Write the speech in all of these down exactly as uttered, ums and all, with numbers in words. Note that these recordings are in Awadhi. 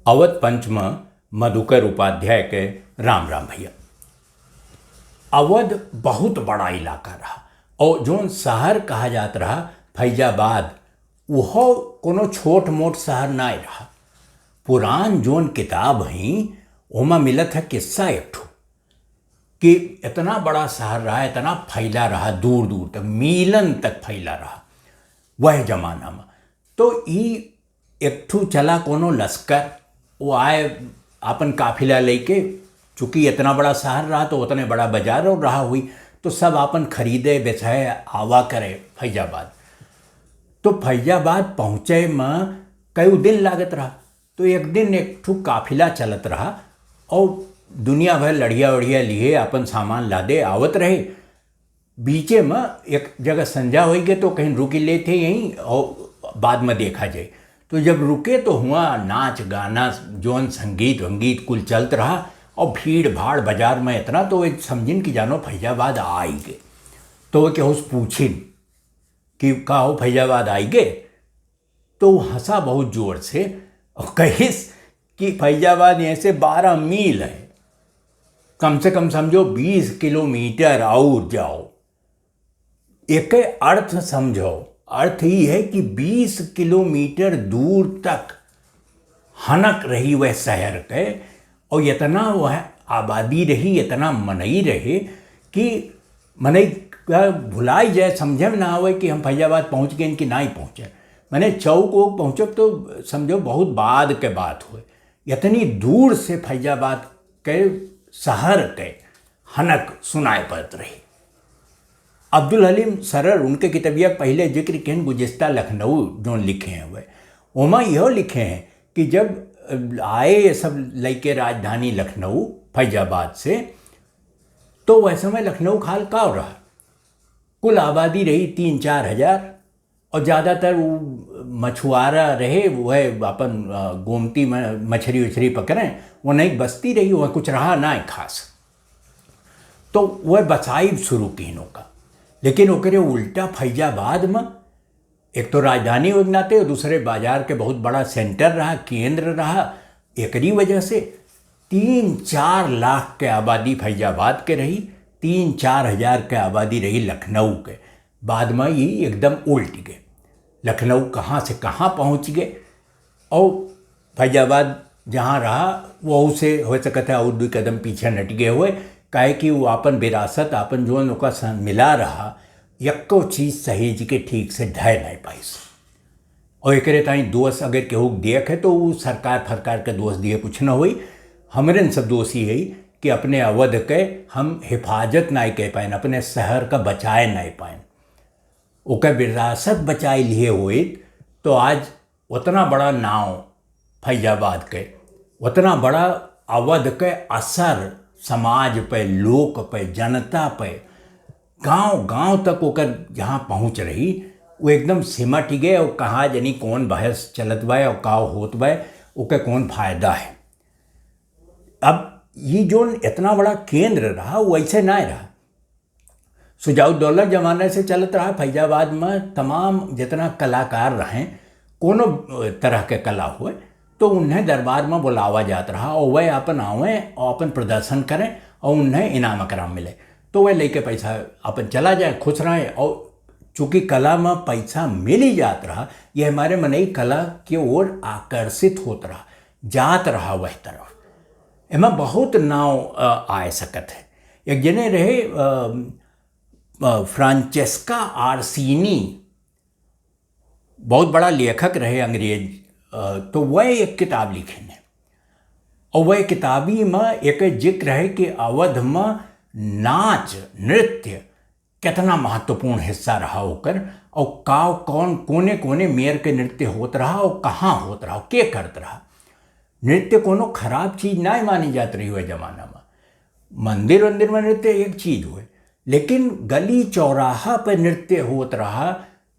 अवध पंच म मधुकर उपाध्याय के राम राम भइया। अवध बहुत बड़ा इलाका रहा और जौन शहर कहा जात रहा फैजाबाद, उहो कोनो छोट मोट शहर नाय रहा। पुरान जौन किताब हईं, ओमा मिलत है किस्सा एक ठो कि इतना बड़ा शहर रहा, इतना फैला रहा, दूर दूर तक, मीलन तक फैला रहा वह जमाना में। तो ई एक ठो चला कोनो लश्कर, वो आए आपन काफिला लेके, चूँकि इतना बड़ा शहर रहा तो उतने बड़ा बाजार और रहा हुई, तो सब आपन खरीदे बेचे आवा करे फैजाबाद। तो फैजाबाद पहुँचे में कई दिन लागत रहा। तो एक दिन एक ठो काफिला चलत रहा और दुनिया भर लड़िया वड़िया लिए आपन सामान लादे आवत रहे। बीचे में एक जगह संझा होई गए तो कहीं रुकी लेते यहीं और बाद में देखा जाए। तो जब रुके तो हुआ नाच गाना, जौन संगीत वंगीत कुल चलत रहा और भीड़ भाड़ बाजार में इतना, तो वे समझिन कि जानो फैजाबाद आ ही गए। तो वे केहू से पूछिन कि का हो फैजाबाद आई गए? तो वो हंसा बहुत जोर से और कहिस कि फैजाबाद यहाँ से बारह मील है, कम से कम समझो बीस किलोमीटर और जाओ। एके अर्थ समझो, अर्थ ई है कि बीस किलोमीटर दूर तक हनक रही वह शहर के, और इतना वह आबादी रही, इतना मनई रहे कि मनई का भुलाई जाए, समझे में ना आवे कि हम फैजाबाद पहुँच गए कि नाहीं पहुँचे। मने चौक वौक पहुँचब तो समझो बहुत बाद के बात होए। इतनी दूर से फैजाबाद के शहर के हनक सुनाए पड़त रही। अब्दुल हलीम सरर उनके किताबिया के पहिले जिक्र केन गुजिस्ता लखनऊ जौन लिखे हैं वह, ओमा यह लिखे हैं कि जब आए ये सब लइके राजधानी लखनऊ फैजाबाद से, तो वह समय लखनऊ खाल का रहा, कुल आबादी रही तीन चार हजार, और ज़्यादातर वो मछुआरा रहे, वह अपन, अ, गोमती में मछरी उछरी पकड़ें, वो नहीं बस्ती रही, वह कुछ रहा ना है खास। तो वह बसाई शुरू कीन ओका, लेकिन ओकरे उल्टा फैजाबाद में एक तो राजधानी हो नाते, दूसरे बाजार के बहुत बड़ा सेंटर रहा, केंद्र रहा, एकरी वजह से तीन चार लाख के आबादी फैजाबाद के रही, तीन चार हजार के आबादी रही लखनऊ के। बाद में ये एकदम उल्ट गए, लखनऊ कहाँ से कहाँ पहुँच गए, और फैजाबाद जहाँ रहा, वहू से हो सकत है और दो कदम पीछे नट गए हुए, काहे कि वो आपन विरासत, आपन जौन ओका स-, मिला रहा, यक्को चीज सहेज के ठीक से ढह नहीं पाइस। और एकरे ताई दोष अगर केहू के देख है, तो वो सरकार फरकार के दोष दिए कुछ न होई। हमरे न सब दोष ही है कि अपने अवध के हम हिफाजत नहीं कर पाएन, अपने शहर का बचाए नहीं पाएन। ओकर विरासत बचाए लिए होइत, तो आज उतना बड़ा नाव फैजाबाद के, उतना बड़ा अवध के असर समाज पे, लोक पे, जनता पे, गांव गांव तक ओकर जहाँ पहुँच रही, वो एकदम सिमट गए। और कहाँ जनी कौन बहस चलत बा और का होत बा, ओके कौन फायदा है। अब ये जोन इतना बड़ा केंद्र रहा, वो ऐसे ना रहा। सुजाउद्दौला जमाने से चलत रहा फैजाबाद में, तमाम जितना कलाकार रहें, कोनो तरह के कला हुए, तो उन्हें दरबार में बुलावा जात रहा और वह अपन आवें और अपन प्रदर्शन करें और उन्हें इनाम इकराम मिले। तो वह लेके पैसा अपन चला जाए, खुश रहें। और चूँकि कला में पैसा मिल ही जात रहा, ये हमारे मनई कला के ओर आकर्षित होत रहा, जात रहा वह तरफ। एमा बहुत नाव, अ, आए सकत है। एक जने रहे, अ, अ, फ्रांचेस्का आर्सिनी, बहुत बड़ा लेखक रहे अंग्रेज, अ, तो वह एक किताब लिखे ने। और वह किताबी में एक जिक्र है कि अवध में नाच, नृत्य कितना महत्वपूर्ण हिस्सा रहा ओकर, और का, कौन, कोने कोने मेर के नृत्य होत रहा और कहाँ होत रहा, के करत रहा। नृत्य कोनो खराब चीज ना मानी जात रही वह जमाना में। मंदिर वंदिर में नृत्य एक चीज हुए, लेकिन गली चौराहा पे नृत्य होत रहा।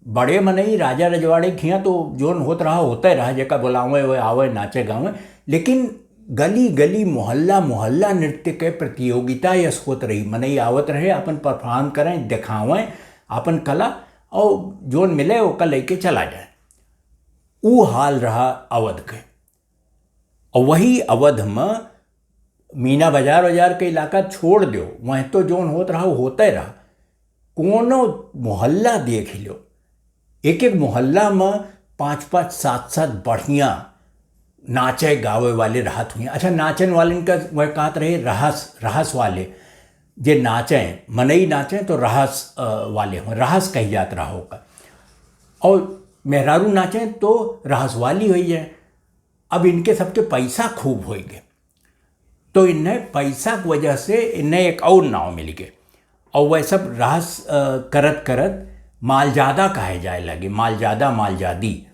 बड़े मनई राजा रजवाड़े खिया तो जोन होत रहा, होते रहा, जेका बुलावे हुए आवे, नाचे गावे, लेकिन गली गली, मोहल्ला मोहल्ला नृत्य के प्रतियोगिता यस होत रही। मनई आवत रहे, अपन परफॉर्म करें, दिखावें अपन कला, और जोन मिले ओका लेके चला जाए। ऊ हाल रहा अवध के। और वही अवध में मीना बाजार वाजार के इलाका छोड़ दो, वहीं तो जौन होत रहा, वो होते रहा। कोनो मोहल्ला देख लो, एक एक मोहल्ला में पाँच पाँच सात सात बढ़िया नाचे गावे वाले रहत हुए। अच्छा, नाचन वालन का वह कहत रहे रहस, रहस वाले, जे नाचे, मनई नाचे तो रहस, अ, वाले हों, रहस कही जात रहा होगा। और मेहरारू नाचे तो रहस वाली होई है। अब इनके सबके पैसा खूब होई गए, तो इन्हें पैसा की वजह से इन्हें एक और नाव मिल गए। और वह सब रहस, अ, करत करत मालजादा कहे जाए लगे, मालजादा, मालजादी।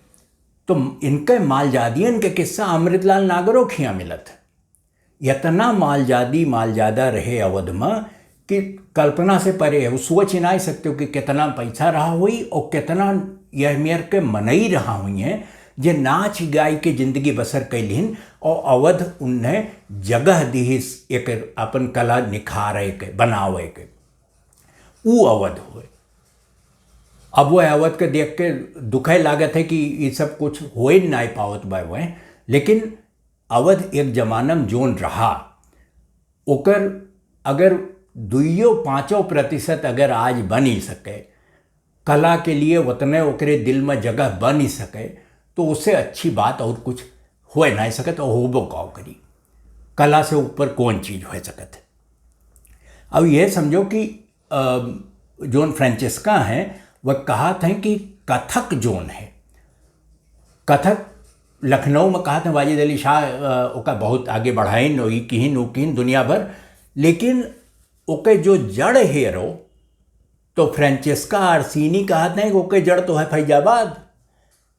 तो इनके मालजादियन के किस्सा अमृतलाल नागरो खिया मिलत है। इतना मालजादी, मालजादा रहे अवध में कि कल्पना से परे है। वो सोच ही नहीं सकते हो कि कितना पैसा रहा हुई और कितना यह मेर के मनई रहा हुई हैं, जे नाच गाय के जिंदगी बसर कैलिन और अवध उन्हें जगह दिहिस एक अपन कला निखारे के, बनावे के। ऊ अवध हुए। अब वह अवध के देख के दुखे लागत है कि ये सब कुछ हो ही नहीं पावत बा वह, लेकिन अवध एक जमाना में जोन रहा, ओकर अगर दुइयो पाँचों प्रतिशत अगर आज बनी सके, कला के लिए उतने ओकरे दिल में जगह बनी सके, तो उससे अच्छी बात और कुछ हो नहीं सकत और होबो काव करी। कला से ऊपर कौन चीज हो सकत है? अब यह समझो कि, अ, जोन फ्रांचेस्का हैं, वह कहत हैं कि कथक जोन है, कथक लखनऊ में कहत हैं, वाजिद अली शाह, अ, ओका बहुत आगे बढ़ाइन, ई किहिन, ऊ किहिन, दुनिया भर, लेकिन ओके जो जड़ हेरो, तो फ्रांचेस्का आर्सिनी कहत हैं कि ओके जड़ तो है फैजाबाद,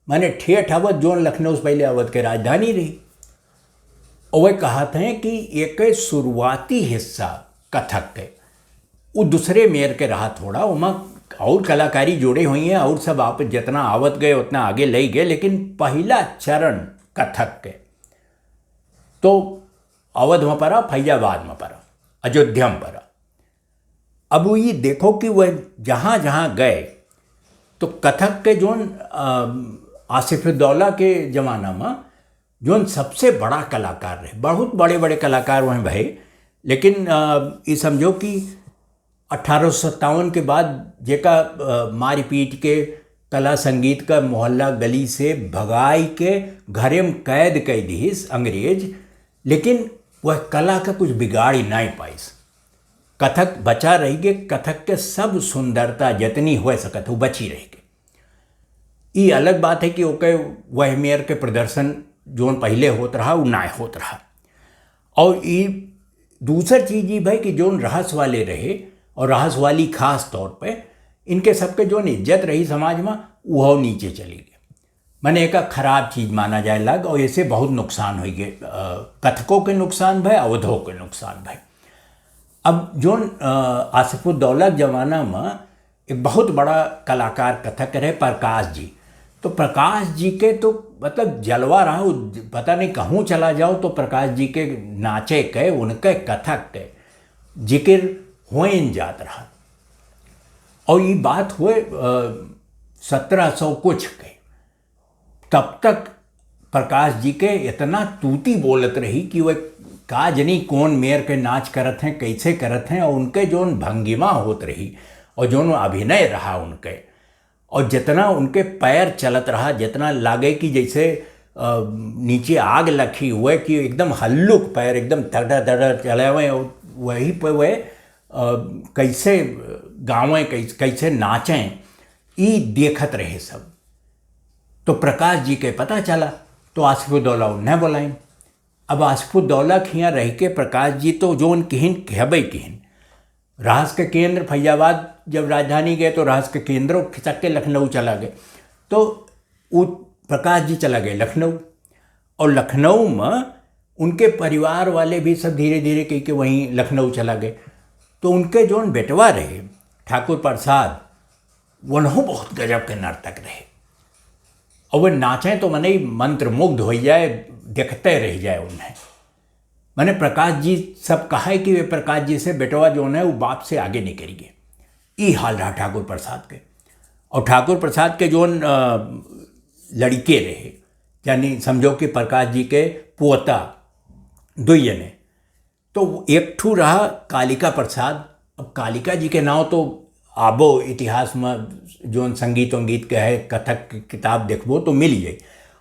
माने ठेठ अवध, जोन लखनऊ से पहले अवध के राजधानी रही। और वह कहत हैं कि एक शुरुआती हिस्सा कथक के, वो दूसरे मेर के रहा थोड़ा, ओमा और कलाकारी जुड़े हुई हैं, और सब आप जितना आवत गए उतना आगे ले गए, लेकिन पहला चरण कथक के तो अवध में पड़ा, फैजाबाद में पड़ा, अयोध्या में पड़ा। अब वो ये देखो कि वह जहाँ जहाँ गए, तो कथक के जोन, अ, आसिफुद्दौला के जमाना में जोन सबसे बड़ा कलाकार रहे, बहुत बड़े बड़े कलाकार वहीं भए, लेकिन, अ, ये समझो कि अठारह सौ सत्तावन के बाद जेका, अ, मार पीट के, कला संगीत का मोहल्ला गली से भगाई के घरे में कैद कर दिहिस अंग्रेज, लेकिन वह कला का कुछ बिगाड़ी नहीं पाइस। कथक बचा रही के, कथक के सब सुंदरता जितनी हो सकत हो बची रही के। ई अलग बात है कि ओके वह मेर के प्रदर्शन जोन पहले होत रहा, वो नाय होत रहा। और ई दूसर चीज ई भाई कि जोन रहस वाले रहे, और रहस वाली खास तौर पे, इनके सबके जोन इज्जत रही समाज में, वो नीचे चली गई। माने एका खराब चीज माना जाए लग, और ऐसे बहुत नुकसान हुई गए, अ, कथकों के नुकसान भय, अवधों के नुकसान भय। अब जोन, अ, आसिफुद्दौला के जमाना में एक बहुत बड़ा कलाकार कथक रहे प्रकाश जी। तो प्रकाश जी के तो मतलब जलवा रहा, वो पता नहीं कहूँ चला जाओ तो प्रकाश जी के नाचे के, उनके कथक के जिक्र होइन जात रहा। और ये बात हुए, अ, सत्रह सौ कुछ के। तब तक प्रकाश जी के इतना तूती बोलत रही कि वह का जनी कौन मेर के नाच करत हैं, कैसे करत हैं, और उनके जोन भंगिमा होत रही और जोन अभिनय रहा उनके, और जितना उनके पैर चलत रहा, जितना लागे कि जैसे, अ, नीचे आग लखी हुए कि एकदम हल्लुक पैर, एकदम धड़ा धड़ा चले हुए, और वही पे वह, अ, कैसे गावें, कैसे, कैसे नाचें, ई देखत रहे सब। तो प्रकाश जी के पता चला, तो आसिफुद्दौला उन्हें बुलाइन। अब आसिफुद्दौला खियाँ रह के प्रकाश जी तो जोन किहिन, कहबे किहिन। रहस के केंद्र फैजाबाद जब राजधानी गए, तो रहस के केंद्रों खिसक के लखनऊ चला गए। तो वो प्रकाश जी चला गए लखनऊ, और लखनऊ में उनके परिवार वाले भी सब धीरे धीरे कह के वहीं लखनऊ चला गए। तो उनके जोन बेटवा रहे ठाकुर प्रसाद, वनहु बहुत गजब के नर्तक रहे। और वे नाचें तो मने मंत्रमुग्ध हो जाए, देखते रह जाए उन्हें। मने प्रकाश जी सब कहे कि वे प्रकाश जी से बेटवा जोन है, वो बाप से आगे निकल गए। ई हाल रहा ठाकुर प्रसाद के। और ठाकुर प्रसाद के जोन, अ, लड़के रहे, यानी समझो कि प्रकाश जी के पोता, दुई जने। तो एक ठू रहा कालिका प्रसाद। अब कालिका जी के नाव तो आबो इतिहास में, जौन संगीत उंगीत के है, कथक के किताब देखबो तो मिल जाई।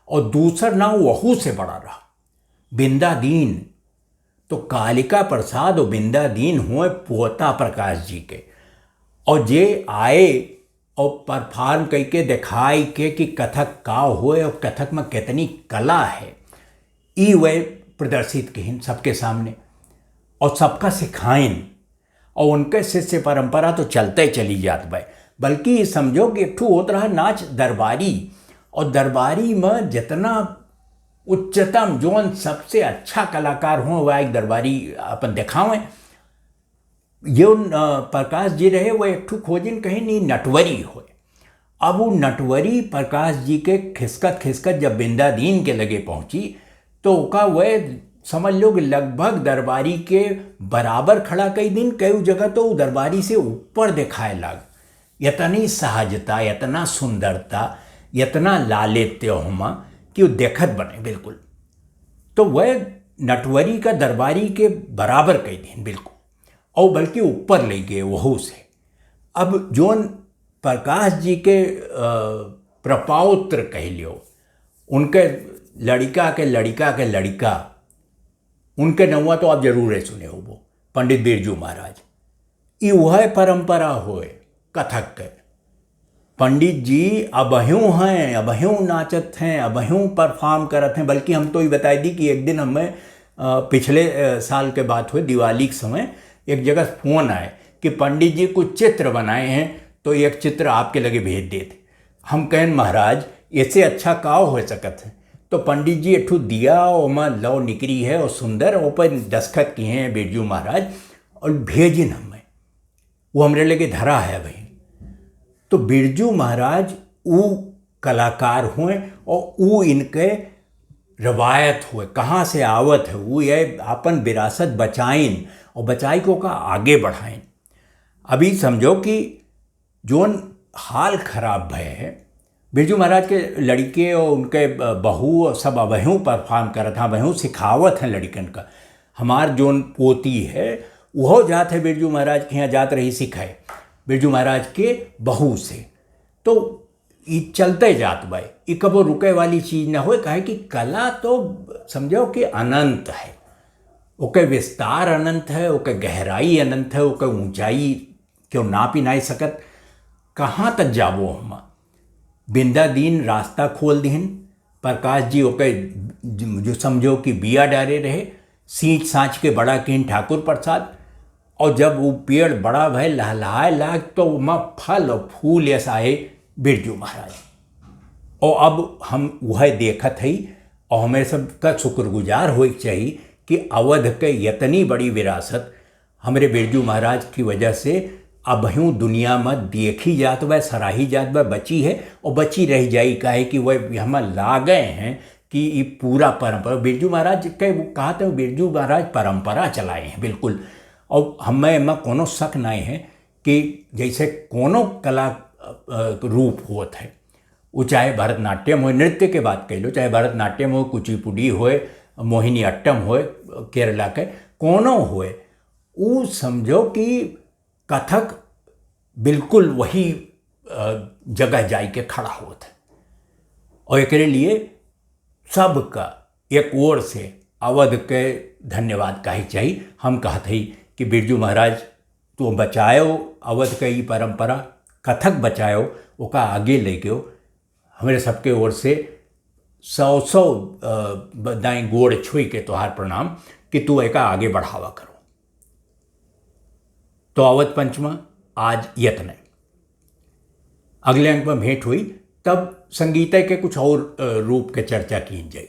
और दूसर नाव वहू से बड़ा रहा, बिंदा दीन। तो कालिका प्रसाद और बिंदा दीन हुए पोता प्रकाश जी के। और जे आए और परफॉर्म कइके देखाई के कि कथक का होए और कथक में कितनी कला है, ई वह प्रदर्शित किहिन सबके सामने और सबका सिखाइन। और उनके शिष्य परंपरा तो चलते चली जात बा, बल्कि ये समझो कि एक ठू होत रहा नाच दरबारी, और दरबारी में जितना उच्चतम, जौन सबसे अच्छा कलाकार हो, वह एक दरबारी अपन देखावें। ये उन, अ, प्रकाश जी रहे, वो एक ठू खोजिन कहिन ई नटवरी होए। अब वो नटवरी प्रकाश जी के खिसकत खिसकत जब बिंदा दीन के लगे पहुँची, तो ओका वह समझ लो कि लगभग दरबारी के बराबर खड़ा कई दिन, कई जगह तो वो दरबारी से ऊपर देखाए लाग। इतनी सहजता, इतना सुंदरता, इतना लालित्य होमा कि वो देखत बने बिल्कुल। तो वह नटवरी का दरबारी के बराबर कई दिन बिल्कुल, और बल्कि ऊपर ले गए वहू से। अब जौन प्रकाश जी के, अ, प्रपौत्र कह लियो, उनके लड़िका के लड़िका के लड़िका, उनके नौवा तो आप जरूर है सुने होबो, पंडित बिरजू महाराज। ई वह परंपरा होए कथक के। पंडित जी अबहियों हैं, अबहियों नाचत हैं, अबहियों परफॉर्म करत हैं। बल्कि हम तो ये बताई दी कि एक दिन हमें, अ, पिछले, अ, साल के बात हुए, दिवाली के समय एक जगह फोन आए कि पंडित जी कुछ चित्र बनाए हैं, तो एक चित्र आपके लगे भेज देते। हम कहन, "महाराज, इससे अच्छा का हो सकत है?" तो पंडित जी एक ठो दिया, ओमा लौ निकरी है और सुंदर, ओपर दस्तखत किए हैं बिरजू महाराज और भेजिन हमें। वो हमरे लगे धरा है भाई। तो बिरजू महाराज ऊ कलाकार हुए और ऊ इनके रवायत हुए, कहाँ से आवत है, ऊ ये अपन विरासत बचाइन और बचाई को का आगे बढ़ाइन। अभी समझो कि जौन हाल खराब भय है, बिरजू महाराज के लड़िके और उनके ब-, बहू और सब अबहियों परफॉर्म करत हैं, अबहियों सिखावत हैं लड़िकन का। हमार जौन पोती है, वह जात है बिरजू महाराज के यहाँ, जात रही सिखाए बिरजू महाराज के बहू से। तो ई चलते जात बा, ई कबो रुके वाली चीज ना होए, काहे कि कला तो समझो कि अनंत है, ओके विस्तार अनंत है, ओके गहराई अनंत है, ओके ऊंचाई क्यों नापी नाई सकत, कहाँ तक जाबो हम। बिंदा दीन रास्ता खोल दिहन, प्रकाश जी ओके ज-, जो समझो कि बिया डारे रहे, सींच सांच के बड़ा किन ठाकुर प्रसाद, और जब वो पेड़ बड़ा भय लहलहाए लाग तो ओमा फल और फूल ऐसा आए बिरजू महाराज। और अब हम वह देखत हई और हमें सबका शुक्रगुजार होए के चाहिए कि अवध के इतनी बड़ी विरासत हमरे बिरजू महाराज की वजह से अबहियों दुनिया में देखी जात बा, सराही जात बा, बची है और बची रह जाई, काहे कि वह हम लागे हैं कि ई पूरा परंपरा। बिरजू महाराज के वो कहते हैं, बिरजू महाराज परंपरा चलाए हैं बिल्कुल। और हमें एमा कोनो शक नहीं है कि जैसे कोनो कला, अ, अ, रूप होत है, वो चाहे भरतनाट्यम होए, नृत्य के बात कह लो, चाहे भरतनाट्यम हो, कुचिपुड़ी होए, मोहिनी अट्टम होए, केरला के कोनो होए, ऊ समझो कि कथक बिल्कुल वही, अ, जगह जाई के खड़ा होत है। और एकरे लिए सबका एक ओर से अवध के धन्यवाद कहे चाहिए। हम कहत हई कि बिरजू महाराज, तू बचायो अवध के ई परंपरा, कथक बचायो, ओका आगे ले गयो। हमरे सबके ओर से सौ सौ, अ, ब-, दाईं गोड़ छुई के तोहार प्रणाम कि तू एका आगे बढ़ावा करो। तो अवध पंचमा आज यतने। अगले अंक में भेंट हुई, तब संगीत के कुछ और, अ, रूप के चर्चा की जाई।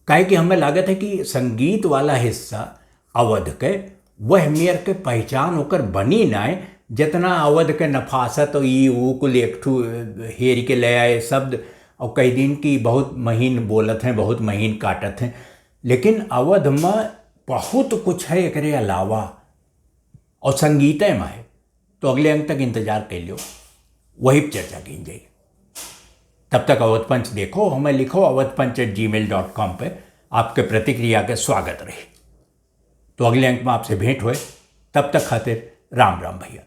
काहे कि हमें लागत है कि संगीत वाला हिस्सा अवध के, वह मेर के पहचान ओकर बनी नाय, जितना अवध के नफासत और ई ऊ कुल एक ठू, अ, हेर के ले आए शब्द और कह दिन कि बहुत महीन बोलत हैं, बहुत महीन काटत हैं। लेकिन अवध में बहुत कुछ है एकरे अलावा, और संगीते में है। तो अगले अंक तक इंतजार कर लियो, वही पे चर्चा की जाई। तब तक अवध पंच देखो, हमें लिखो अवध पंच at gmail dot com पे। आपके प्रतिक्रिया के स्वागत रही। तो अगले अंक में आपसे भेंट होए, तब तक खातिर राम राम भैया।